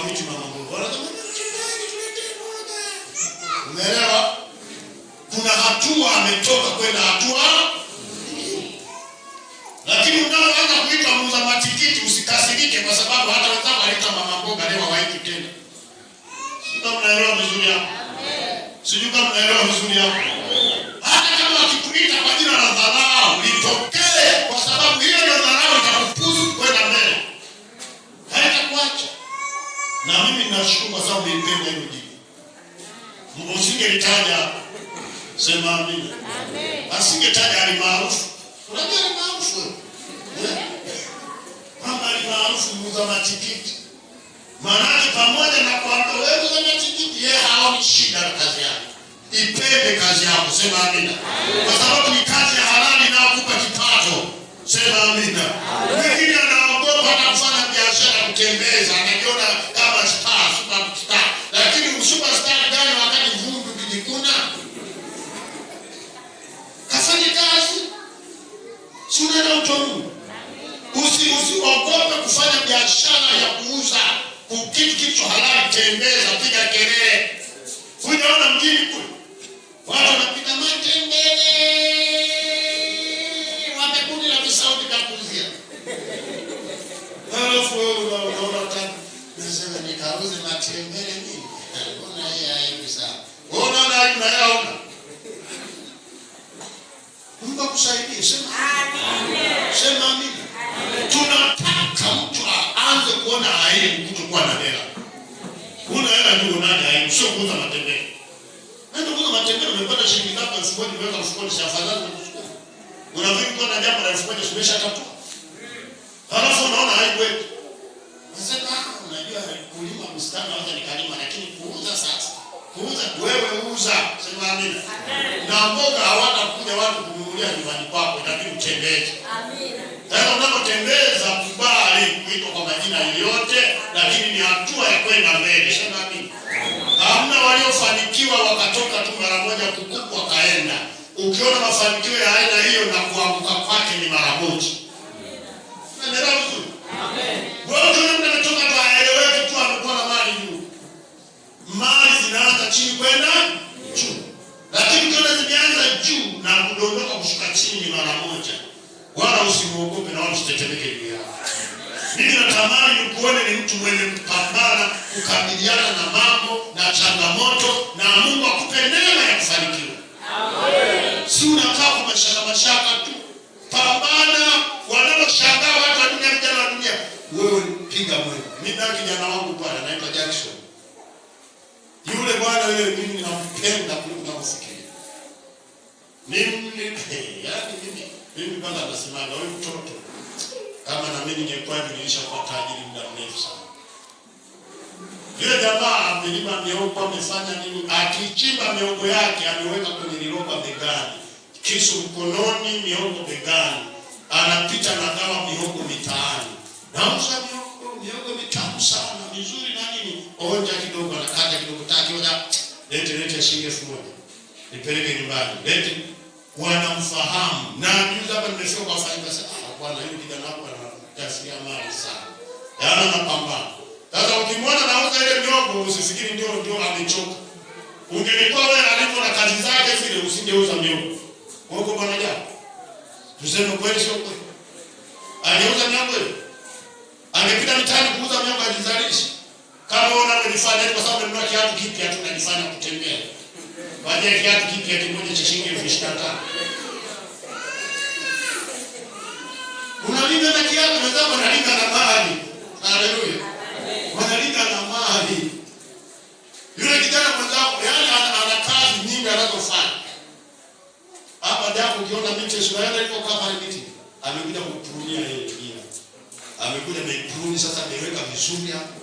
Hawamwiti mama mboga. Wanasema mchungaji, tuletee mboga. Umeelewa? Kuna hatua ametoka kwenda hatua nyingine. Lakini unapoanza kuitwa muuza matikiti usikasirike, kwa sababu hata wenzako aliita mama mboga leo hawaiti tena. Sijui kama mnaelewa vizuri hapo. Sijui kama mnaelewa vizuri hapo. Hata kama wakikuita kwa jina la dharau, lipokee, kwa sababu hiyo ndio dharau itakupush kwenda mbele, haitakuacha. Na mimi ninashukuru kwa sababu nilipenda hilo jina. Usingelitaja hapo. Sema amina. Asingetaja alimaarufu. Unajua alimaarufu wewe? Eh? Kwamba alimaarufu muuza matikiti. Maanake pamoja na kwamba wewe muuza matikiti, yeye haoni shida na kazi yako. Ipende kazi yako, sema amina. Kwa sababu ni kazi ya halali inayokupa kipato. Sema amina. Mwingine anaogopa hata kufanya biashara, kutembeza, anajiona kama star, superstar. Lakini superstar gani wakati vumbi ukijikuna? Kafanye kazi. Si unaenda mtu wa Mungu. Usiogope kufanya biashara ya kuuza kitu kilicho halali, tembeza, piga kelele. Hujaona mjini kule watu wanapiga matembele, wamekundi na visauti vya kuuzia. Halafu wewe unaona tabu, nasema nikauze matembele mimi. Mbona yeye aibu sana? Wewe unaona aibu na yeye haona. Mungu akusaidie. Sema amina. Sema amina. Tunataka mtu aanze kuona aibu kutokuwa na hela. Una hela ndio unaona aibu, sio kuuza matembele. Nenda kuuza matembele, umepata shilingi zako 1000, umeweka mfukoni, si afadhali kuchukua. Unafikiri kwa na jambo la 1000 umeshatatua. Halafu unaona aibu wewe. Nasema unajua kulima bustani naweza nikalima, lakini kuuza sasa. Kuuza wewe uza, sema amina. Na mboga hawatakuja watu kununulia nyumbani kwako, itabidi utembeze. Amina. Sasa unapotembeza kubali kuitwa kwa majina yoyote, lakini ni hatua ya kwenda mbele. Sema amina. Hamna waliofanikiwa wakatoka tu mara moja kukuku wakaenda. Ukiona mafanikio ya aina hiyo na kuanguka kwake ni mara moja. Unaelewa vizuri? Wewe ukiona mtu ametoka tu haeleweki tu amekuwa na mali juu. Mali zinaanza chini kwenda juu. Lakini ukiona zimeanza juu na kudondoka kushuka chini ni mara moja. Wala usimuogope na wala usitetemeke juu yao. Mimi natamani nikuone ni mtu mwenye kupambana, kukabiliana na mambo na changamoto, na Mungu akupe neema ya kufanikiwa. Si unakaa kwa mashaka mashaka tu. Pambana. Wanaoshangaa watu wa dunia, vijana wa dunia, wewe piga mwendo. Mimi na kijana wangu pale anaitwa Jackson. Yule bwana yule mimi nampenda kuliko unavyofikiria. Mimi yaani mimi bwana nasemaga wewe mtoto kama na mimi ningekuwa hivi nilishakuwa tajiri muda mrefu sana. Yule jamaa amelima mihogo, amefanya nini? Akichimba mihogo yake ameweka kwenye liroba begani, kisu mkononi, mihogo begani, anapita na gawa mihogo mitaani, nauza mihogo, mihogo mitamu sana mizuri na nini, onja kidogo, anakata kidogo, taki oja, lete lete shilingi 1000 nipeleke nyumbani, lete. Wanamfahamu na juzi hapa nimefika kwa wafanyakazi, ah, bwana yule kijana wako ana jasiriamali sana, yaani anapambana. Sasa ukimwona nauza ile mihogo usifikiri ndio amechoka. Ungelikuwa wewe alivyo na kazi zake zile usingeuza mihogo. Huko bwana japo. Tuseme kweli sio kweli? Angeuza mihogo hiyo? Angepita mitaani kuuza mihogo ajizalishe. Kama wewe unavyojifanya kwa sababu umenunua kiatu kipya tu unajifanya kutembea. Waje kiatu kipya kimoja cha shilingi 25,000. Unalinga na kiatu, wenzako wanalinga na mali. Haleluya. Wanalinga na mali. Yule kijana mwenzako, yaani ana kazi nyingi anazofanya. Hapa japo ukiona miti Israeli iko kama ile miti, amekuja kuprunia yeye pia. Amekuja amepruni sasa ameweka vizuri hapo.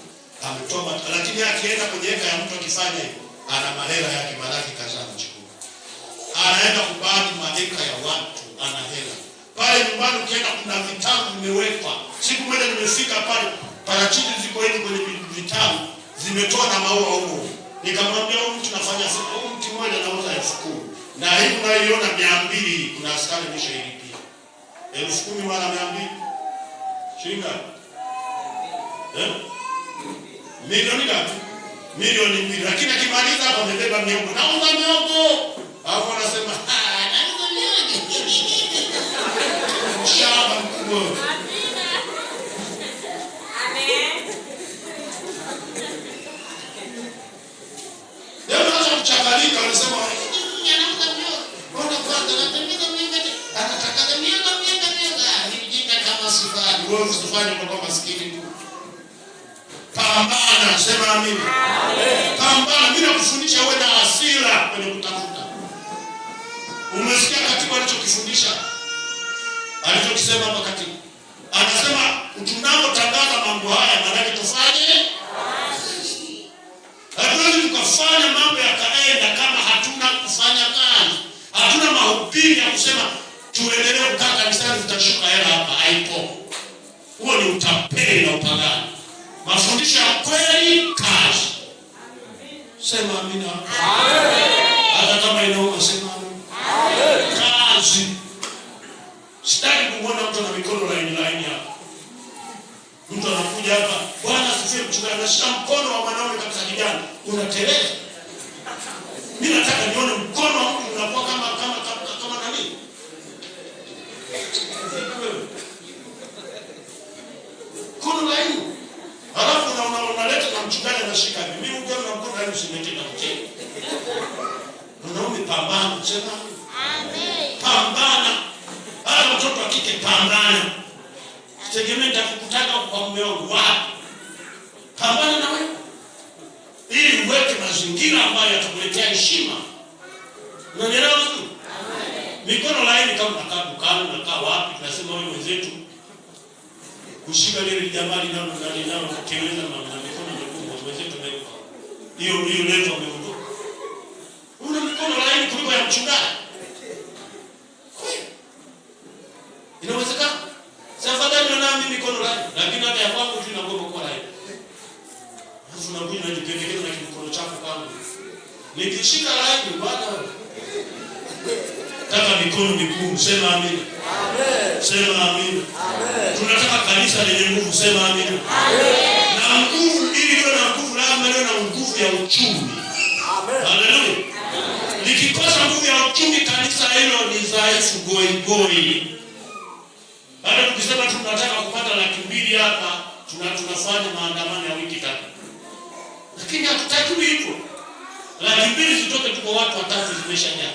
Ametoa lakini akienda kwenye eka ya mtu akifanya hivyo, ana mahela yake malaki kadhaa anachukua. Anaenda kubali maeka ya watu, ana hela. Pale nyumbani ukienda kuna vitabu vimewekwa. Siku moja nimefika pale, parachichi ziko hivi kwenye vitabu, zimetoa na maua huko. Nikamwambia huyu mtu nafanya siku, huyu mti mmoja nauza 10,000. Na hii unaiona 200, kuna askari ameshailipia. 10,000 mara 200. Shilingi ngapi? Milioni ngapi? Milioni 2. Lakini akimaliza hapo amebeba miogo. Nauza miogo. Alafu anasema, "Ah, nauza miogo." Shamba mkubwa. Amen. Yaani unaanza kuchakalika, unasema, anauza miogo. Mbona kwanza anatembeza miogo, anatangaza miogo, miogo, miogo. Ah, ni mjinga kama sifani. Wewe usifanye kwa maskini tu. Pambana, sema amina. Pambana, mimi nakufundisha uwe na hasira kwenye kutafuta. Umesikia katibu alichokifundisha? Alichokisema hapa katibu. Anasema tunapotangaza mambo haya maana tufanye. Hatuwezi tukafanya mambo yakaenda kama hatuna kufanya kazi. Hatuna mahubiri ya kusema tuendelee kukaa kanisani tutashuka hela hapa, haipo. Huo ni utapeli na upagani. Mafundisho ya kweli, kazi. Sema amina. Hata kama inauma, sema amina. Kazi. Sitaki kumwona mtu na mikono laini laini hapa. Mtu anakuja hapa, "Bwana asifiwe mchungaji," anashika mkono wa mwanaume kabisa, kijana, unateleza. Mimi nataka nione mkono wa mtu unakuwa kama kama kama, kama nani? Mkono laini. Alafu unaleta na mchungaji anashika hivi. Mimi ukiona na mkono laini usimlete na kucheka. Mwanaume pambana, sema Amen. pambana. Hata mtoto wa kike pambana. Sitegemee nitakukutaka kwa mume wangu wapi. Pambana na wewe. Ili uweke mazingira ambayo yatakuletea heshima. Unanielewa vizuri? Mikono laini kama unakaa dukani, unakaa wapi, tunasema wewe wenzetu kushika lile jamaa linalo linalo kuteleza na mikono migumu, wenzetu wamekufa. Hiyo hiyo levo ameondoka. Una mikono laini kuliko ya mchungaji. Kweli. Inawezekana? Sasa afadhali na mimi mikono laini, lakini hata ya kwangu tu inagopa kuwa laini. Alafu unakuja unajipendekeza na kimkono chako kwangu. Nikishika laini bwana wewe. Nataka mikono migumu, sema amina. Amen. Sema amina. Amen. Tunataka kanisa lenye nguvu, sema amina. Na nguvu ili iwe na nguvu lazima iwe na nguvu ya uchumi. Amen. Haleluya. Likikosa nguvu ya uchumi kanisa hilo ni dhaifu goi goi. Hata tukisema tunataka kupata 200,000 hapa, tunafanya maandamano ya wiki 3. Lakini hatutakiwi hivyo. 200,000 zitoke tu kwa watu watatu zimeshajaa.